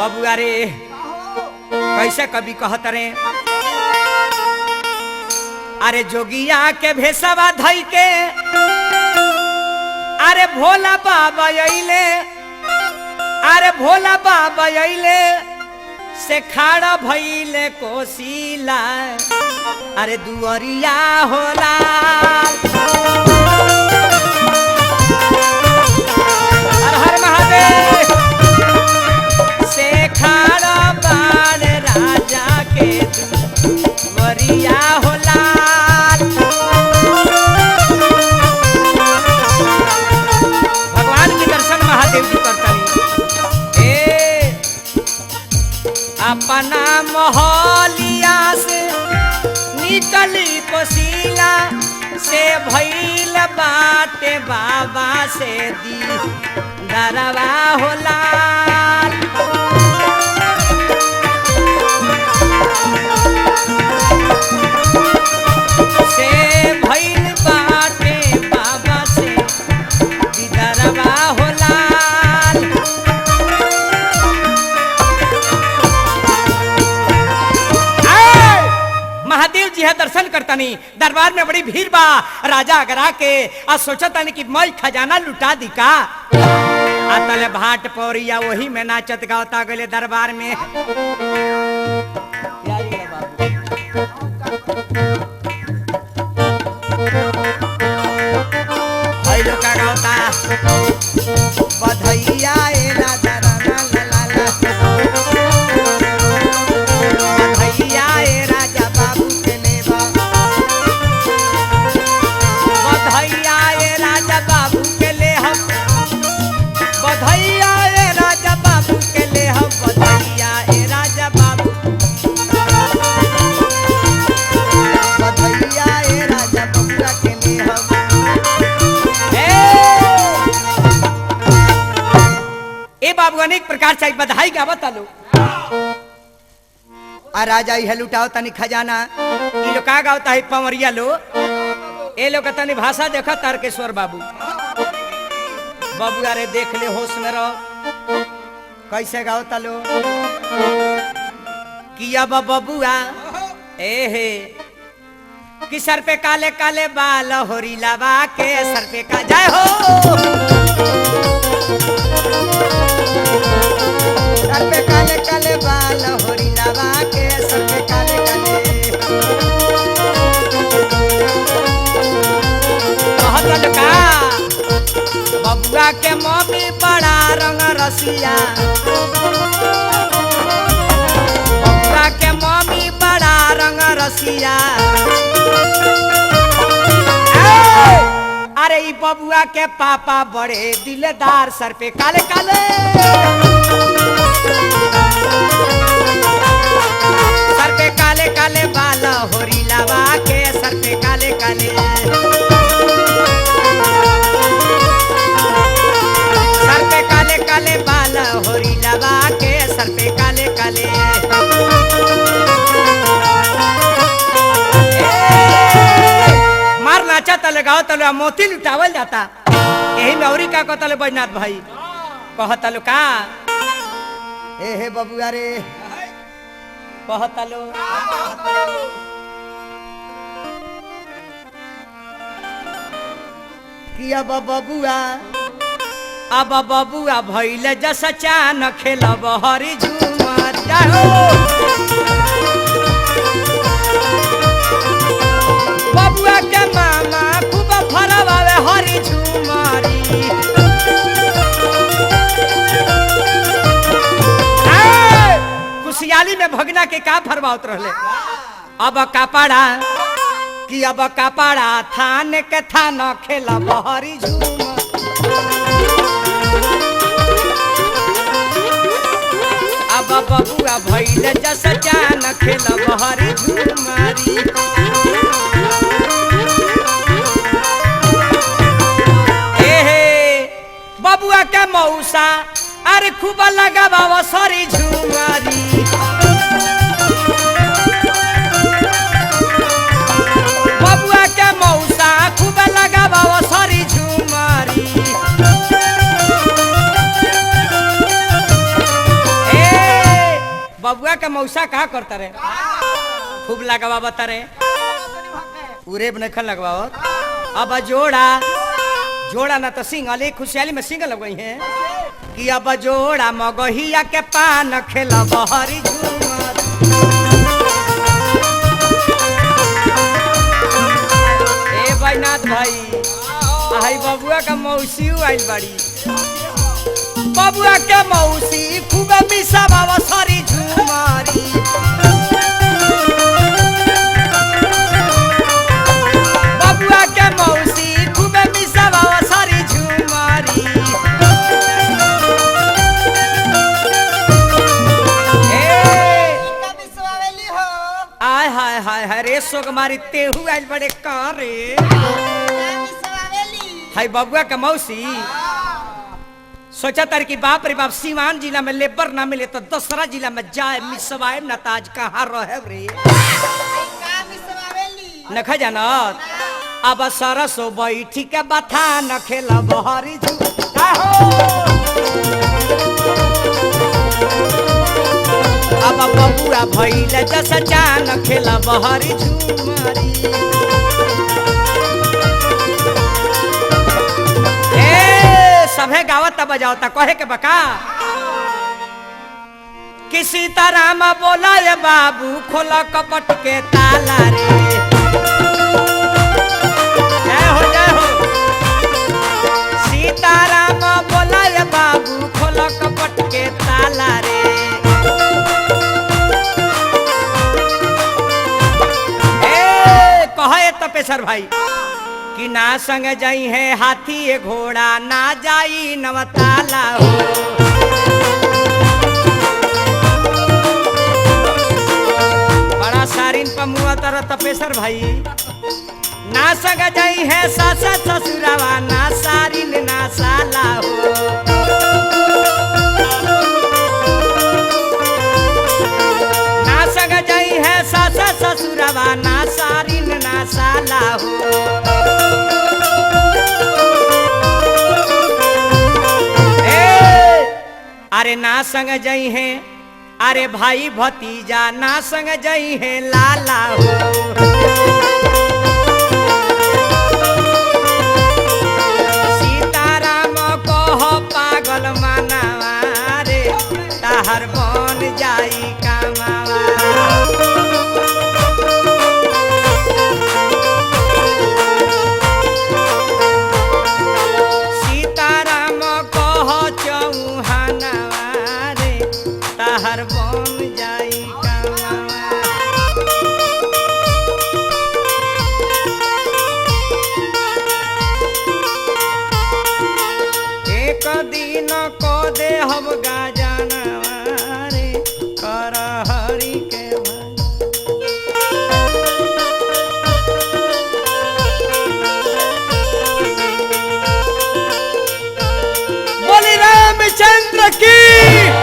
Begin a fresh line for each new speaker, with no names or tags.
बबुआ रे कैसे कभी कहत रे, अरे जोगिया के भेसवा धई के अरे भोला बाबा अइले, अरे भोला बाबा अइले से खाड़ा भइले कोसिला, अरे दुअरिया होला। हर हर महादेव। से खाड़ा बाण राजा के दुअरिया होला। भगवान के दर्शन महादेव जी करतनी। ए अपना मोहलिया से निकली कोसिला से भइल बाटे बाबा से दी दरवा होला। से भइल बाटे बाबा से दीदरवा होला। महादेव जी है दर्शन करतनी, दरबार में बड़ी भीड़ बा। राजा अगरा के आ सोचतनी कि मई खजाना लुटा दी का। आतले भाट पौरिया वही में नाचत गावता गले दरबार में। भाई लोग का गावता बधैया ए राजा रा ला ला ला ला। बधैया ए राजा बाबू के नेवा, बधैया ए राजा बाबू के ले हम, बधैया ए राजा बाबू के ले हम, बधैया ए राजा बाबू,
बधैया ए राजा बबुआ के ले हम।
ए बाबू अनेक प्रकार से बधाई गावत लो। आ राजा इहे लुटाओ तनी खजाना। ई लोग का गावता है पंवरिया लो। ए लोग तनी भाषा देखा तारकेश्वर बाबू। बाबू अरे देख ले होश में रहो कैसे गावता लो। कि अब बबुआ ए हे कि सर पे काले काले बाल होरी लवा के सर पे का जय हो।
सर पे काले काले बाल होरी लवा के सर पे काले काले।
कहत का बबुआ के मम्मी बड़ा रंग रसिया, बबुआ के मम्मी बड़ा रंग रसिया। ए! अरे ई बबुआ के पापा बड़े दिलदार सर पे काले काले, सर पे काले काले बाल होरी लवा के सर पे काले काले, सर पे काले काले बाल होरी लवा के सर पे काले काले। ए! मार नाचा तले गाओ तले आ मोती लुटावल जाता। यही में औरी का कहतले बैजनाथ भाई कहतलो का
ए हे बबुआ रे
कहतलो
कि अब बबुआ
अब बबुआ भइल जस चान खेलब हरि झूमर जाहो। बबुआ के मामा खूब फरवावे हरि झूमरी। ए! खुशियाली में भगना के का फरवावत रहले। अब कपड़ा कि अब कपड़ा थान के थान खेलब हरि झूमर। अब बबुआ भइल जस चान खेलब हरि झूमरी। ए हे बबुआ के मौसा अरे खूब लगावा सरी झूमरी। बबुआ के मौसा खूब लगावा सरी झूमरी। ए बबुआ के मौसा का करता रे? खूब लगवा बता रे, पूरे नखन लगवावत। अब जोड़ा जोड़ा ना तो सिंगल, एक खुशहाली में सिंगल लगवाई है कि अब जोड़ा मगहिया के पान खेला बहरी झूमर। ए बैनाथ भाई, आई बबुआ का मौसी आइल बाड़ी। बबुआ के मौसी खूब मिसा बाबा सारी झुमारी। बबुआ के मौसी खूब मिसा बाबा सारी झुमारी। ए
विश्वावेली हो।
आय हाय हाय हाय रे सोग मारी तेहू आइल बड़े का रे।
विश्वावेली
हाय बबुआ के मौसी सोचा तर कि बाप रे बाप, सीवान जिला में लेबर ना मिले तो दूसरा जिला में जाए मिसवाए न ताज कहाँ रहे रे।
का विश्वावेली?
नखा जानत। अब सरसो बैठी के बथा न खेला बहरी झू का हो। अब बबुआ भइल जस जान खेला बहरी झुमारी। ए सभे गावता बजावता कहे के बका कि सीताराम बोला ये बाबू खोला कपट के ताला रे। जय हो जय हो। सीताराम बोला ये बाबू खोला कपट के ताला रे। ए कहे तपेश्वर भाई कि ना संग जाई है हाथी ये घोड़ा, ना जाई नवताला हो। बड़ा सारिन पमुआ तर तपेश्वर भाई। ना संग जाई है सासा ससुरावा, ना सारिन ना साला हो। ना संग जाई है सासा ससुरावा, ना सारिन ना साला हो। ए, अरे ना संग जई है अरे भाई भतीजा, ना संग जई है लाला हो। सीताराम कह पागल मानावा रे, ताहर बन जाई कामावा। सीताराम कह चौहानवा रे, ताहर बन जाई कामावा। एक दिन को दे हम गाजनवा रे, कर हरि के भजन। बोली रामचंद्र की।